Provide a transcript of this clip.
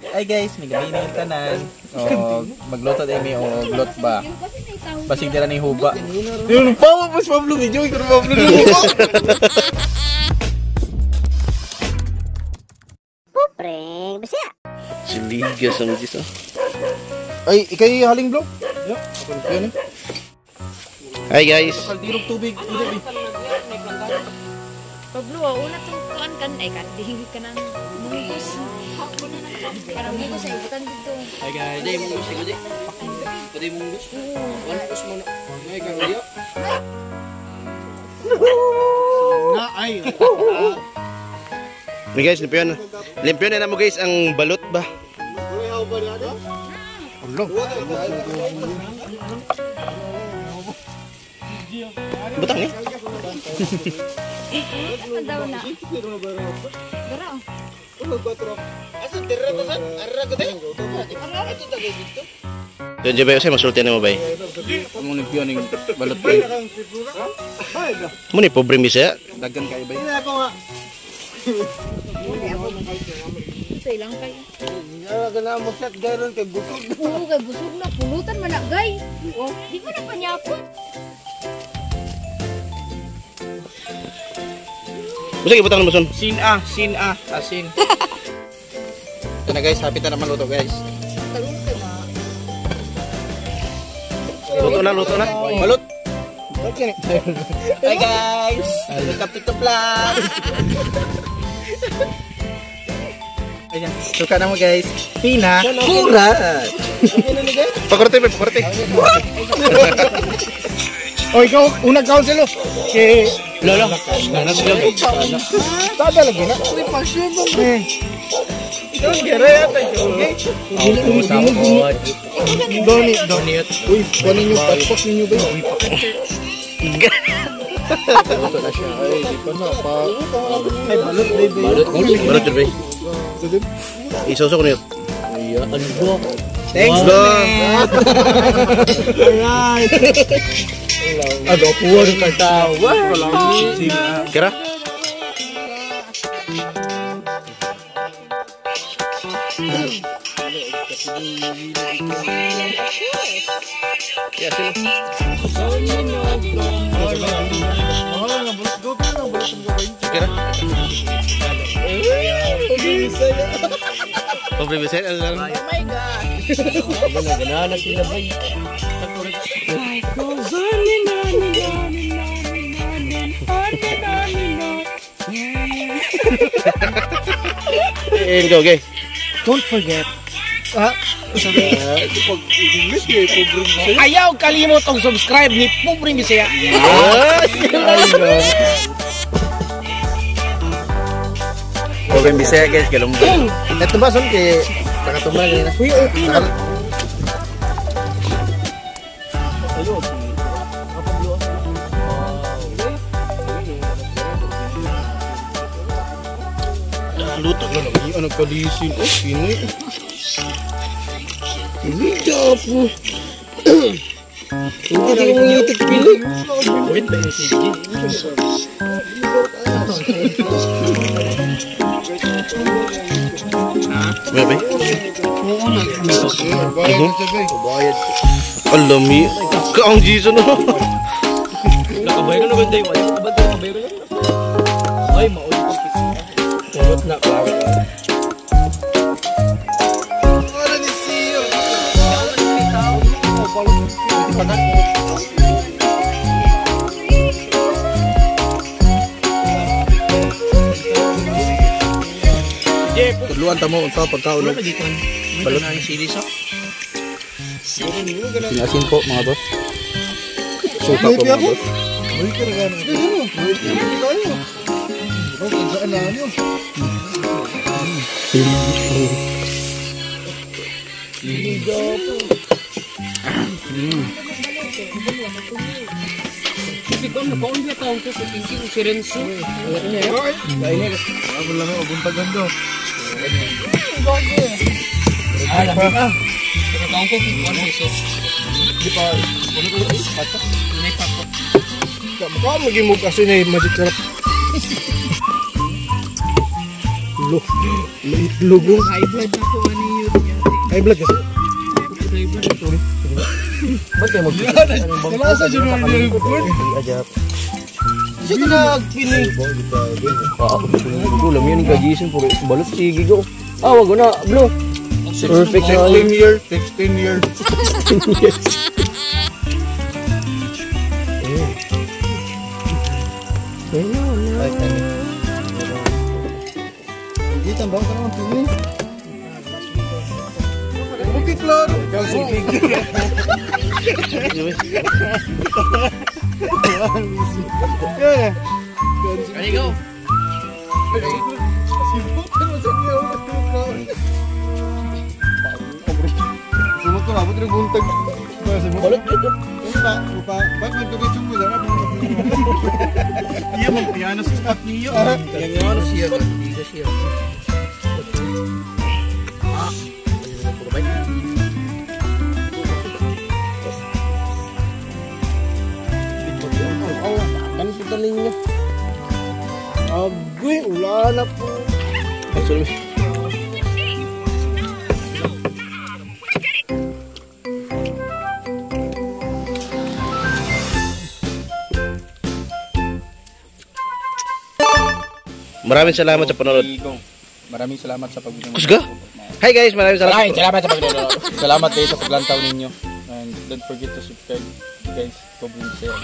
Hi guys, may gabi na yung tanan. O, magluto din mi o glot ba? Basig dira ni huba. Yung pawa pa si Pablo video, ikaw Pablo. Pobreng Bisaya. Siliga sa mga oh. Ay, ikay haling bro. Yeah, ako na eh. Hi guys. Kaldirog tubig. Pablo, una tong kuan kan ay kan dihingi ka ng munggos. Kanang munggos ay butan dito. Hi guys. Pwede munggos pwede. Pwede munggos. Munggos mo na. Ay karuya. Na ay. Hey guys, limpiyon. Limpiyon na mo guys ang balot ba? Ulo. Butang ni. Ano daw na? Dara. Doon jebay usay masulti na mo bay. Among limpiyon ning balot ba? Mo ni pobre Bisaya. Daghan kayo bay. Ito ilang kayo. Gana mo set gayron kay busog. Oo, kay busog na pulutan man na gay. Di ba na panyapon? Busa gibutang mo son. Sin a, sin a, asin. Ito na guys, happy ta na maluto guys. Luto na, luto na. Balot. Hi guys. Welcome to vlog. Ayan, suka na mo guys. Pina, kurat. Pakurte, pakurte. O ikaw, unang council oh. Kay Lolo. Nana sila. Tada lagi na. Doni, doni. Uy, kunin niyo passport ninyo ba? Luto na siya. Ay, di pa na pa. Ay, balot baby. Balot, balot jud bay. Isoso ko niyo. Thanks, Go. Alright. Aga puwar ka tawa. Kira? Ya, sila. Kira? Pobre Bisaya, ano lang? Oh my God. Ganana sila bay. Eh, go, okay. Don't forget. Ayaw kalimot og subscribe ni Pobreng Bisaya. Pobreng Bisaya guys, galunggong. Ito ba son kay nakatumba na. Uy, okay na. Luto. Lalo, ano kalisin oh, kini. Hindi po. Hindi ko ngitik pili. Wait, ba yung sige? Bebe. Oo na. Bayad. Alam mi. Kaong Jason oh. Nakabay ka na ba tayo? Nakabay ka na. Ay, mauli ko. Pulot na, klaro. Tudluan ta mo unsa pagkaon og Balot na yung sili sa. Sinasin po mga boss. Suka po mga boss. Uy, kira ka na. Kasi kung nakaon niya taong ko sa tingin si Renzo. Ah, lami pa. Nakaon ko kung ano iso. Di pa. May pakot. Mukha maging mo kasi na magic sarap. Lo, itlog. High blood na ko ano. Ay, blood kasi. Ba't kayo mag- Nasa junior niya yung food. Ajap. Siya ka nagpinig. Gigo, alam yun, kagisin po. Balot si Gigo. Ah, wag na, bro. Perfect na. 16 years, 16 years. Hindi, tambang ka naman pili. Okay, klaro. Yeah. Ready, go. Sumot ko na, ba't nagbuntag? Balot yun. Pa, pa, pa, magkabitsong mo lang. Iya, magpiano sa staff niyo. Ano siya? Hindi siya. Ah. Ano sa ninyo? Agoy, wala na po. Ay, sorry. Maraming salamat sa panonood. Maraming salamat sa pag- Kusga? Hi guys, maraming salamat. Maraming salamat sa pagnonood. Salamat kayo sa paglantaw ninyo. And don't forget to subscribe, guys. Pobreng Bisaya.